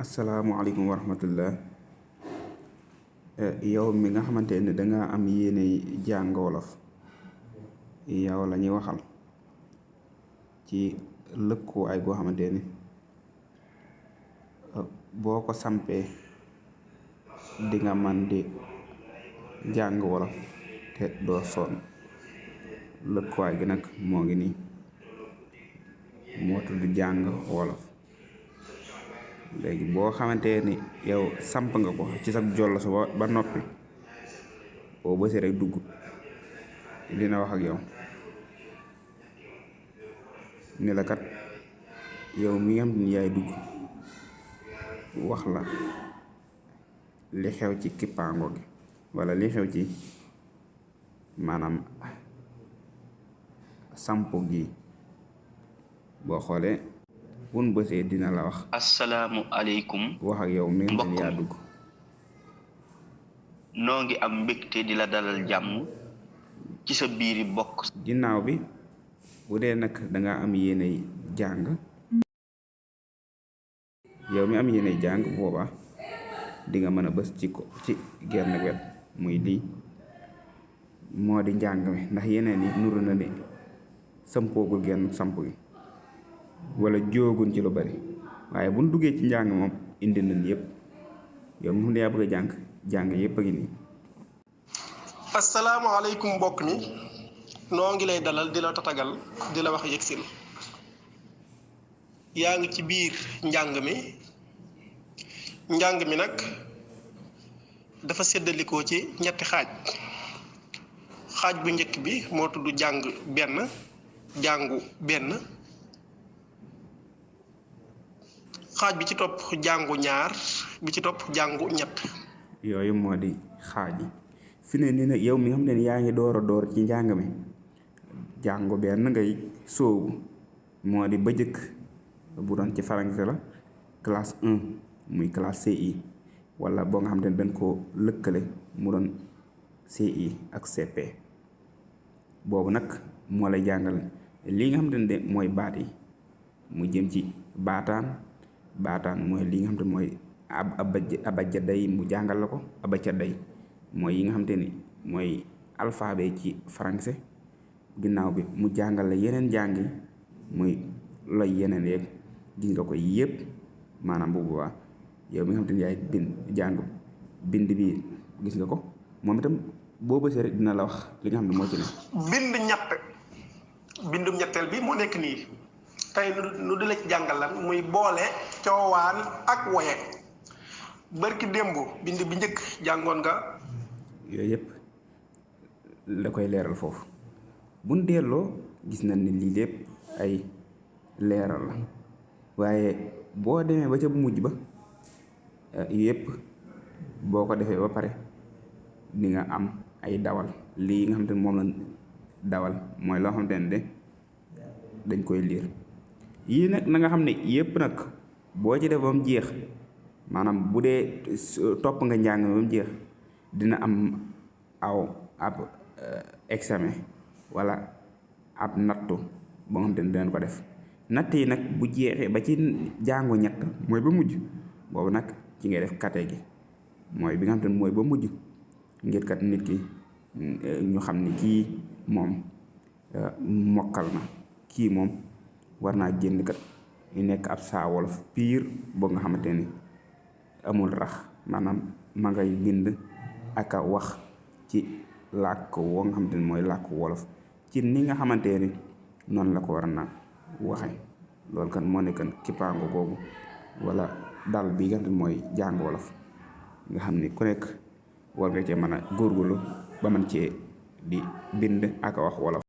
Assalamualaikum warahmatullah. Yow mi nga xamantene da nga am yene jàng wolof yow la ñuy waxal ci lëkkuwaay goo xamantene boo ko sampee di nga man di jàng wolof te doo sonn. Lëkkuwaay gi nag moo ngi nii moo tudd jàng wolof. léegi boo xamante ni yow samp nga ko ci sa jollo sa ba noppi boo bësee rek dugg dina wax ak yow ni la kat yow mi nga xam ni yaay dugg wax la li xew ci kippaango gi wala li xew ci maanaam samp gi. boo xoolee bun bësee dina la wax Assalamualaikum wax ak yow mi nga xam ni yaa dugg. noo ngi am mbégte di la dalal jàmm ci sa biiri bokk. ginnaaw bi bu dee nag danga am yéenay jàng yow mi am yéenay jàng boobaa di nga mën a bës ci ko ci genn wet muy lii moo di njàng mi ndax yeneen yi nuru na ni sampoogul genn samp gi wala jóogun ci lu bari waaye buñ duggee ci njàng moom indi nañ yépp. yow mi xam ne yaa bëgg a jàng yépp a ngi nii. asalaamaaleykum mbokk mi noo ngi lay dalal di la tatagal di la wax yegsil yaa ngi ci biir njàng mi nag dafa séddalikoo ci ñetti xaaj bu njëkk bi moo tudd jàngu benn xaaj bi ci topp jàngu ñaar bi ci topp jàngu ñett. yooyu moo di xaaj yi fi ne nii nag yow mi nga xam ne yaa ngi door ci njàng mi jàngu benn ngay sóobu moo di ba jëkk bu doon ci français la classe 1 muy classe CI wala boo nga xam ne dañ koo lëkkale mu doon CI ak CP. boobu nag moo lay jàngal lii nga xam ne mooy baat yi mu jëm ci baataan mooy li nga xam ne mooy abajaday mu jàngal la ko abacaday mooy yi nga xam te ni mooy alphabet ci français. ginnaaw bi mu jàngal la yeneen jàngi muy loy yeneen yeeg gis nga ko yépp maanaam bu boobaa yow mi nga xam te ni yaay bind bi gis nga ko moom itam boo bësee rek dina la wax li nga xam ne moo ci ne. bindum ñetteel bi moo nekk nii tey nu di la ci jàngal lan muy boole coowaan ak woye. barki démb bind bi njëkk jàngoon nga. yooyu yëpp la koy leeral foofu buñ delloo gis nañ ni lii lépp ay leeral la waaye boo demee ba ca bu mujj ba yëpp boo ko defee ba pare di nga am ay dawal lii nga xam te ne moom la dawal mooy loo xam te ne de dañ koy liir yii nag na nga xam ne yëpp nag boo ci def ba mu jeex maanaam bu dee topp nga njàng ba mu jeex dina am ab examen wala ab nattu boo nga xam te ne dinañ ko def. natt yi nag bu jeexee ba ci jàngu ñett mooy ba mujj boobu nag ci ngay def kate gi mooy bi nga xam te ne mooy ba mujj ngir kat nit ki ñu xam ni kii moom mokkal na kii moom war naa génn kat yu nekk ab saa wolof piir boo nga xamante ni amul rax maanaam ma ngay bind ak a wax ci làkk woo nga xamante ni mooy làkk wolof ci ni nga xamante ni noonu la ko war na waxe. loolu kan moo nekkan kippaango googu wala dal bi nga xam ne mooy jàng wolof nga xam ni ku nekk war nga cee mën a góorgóorlu ba mën cee di bind ak a wax wolof.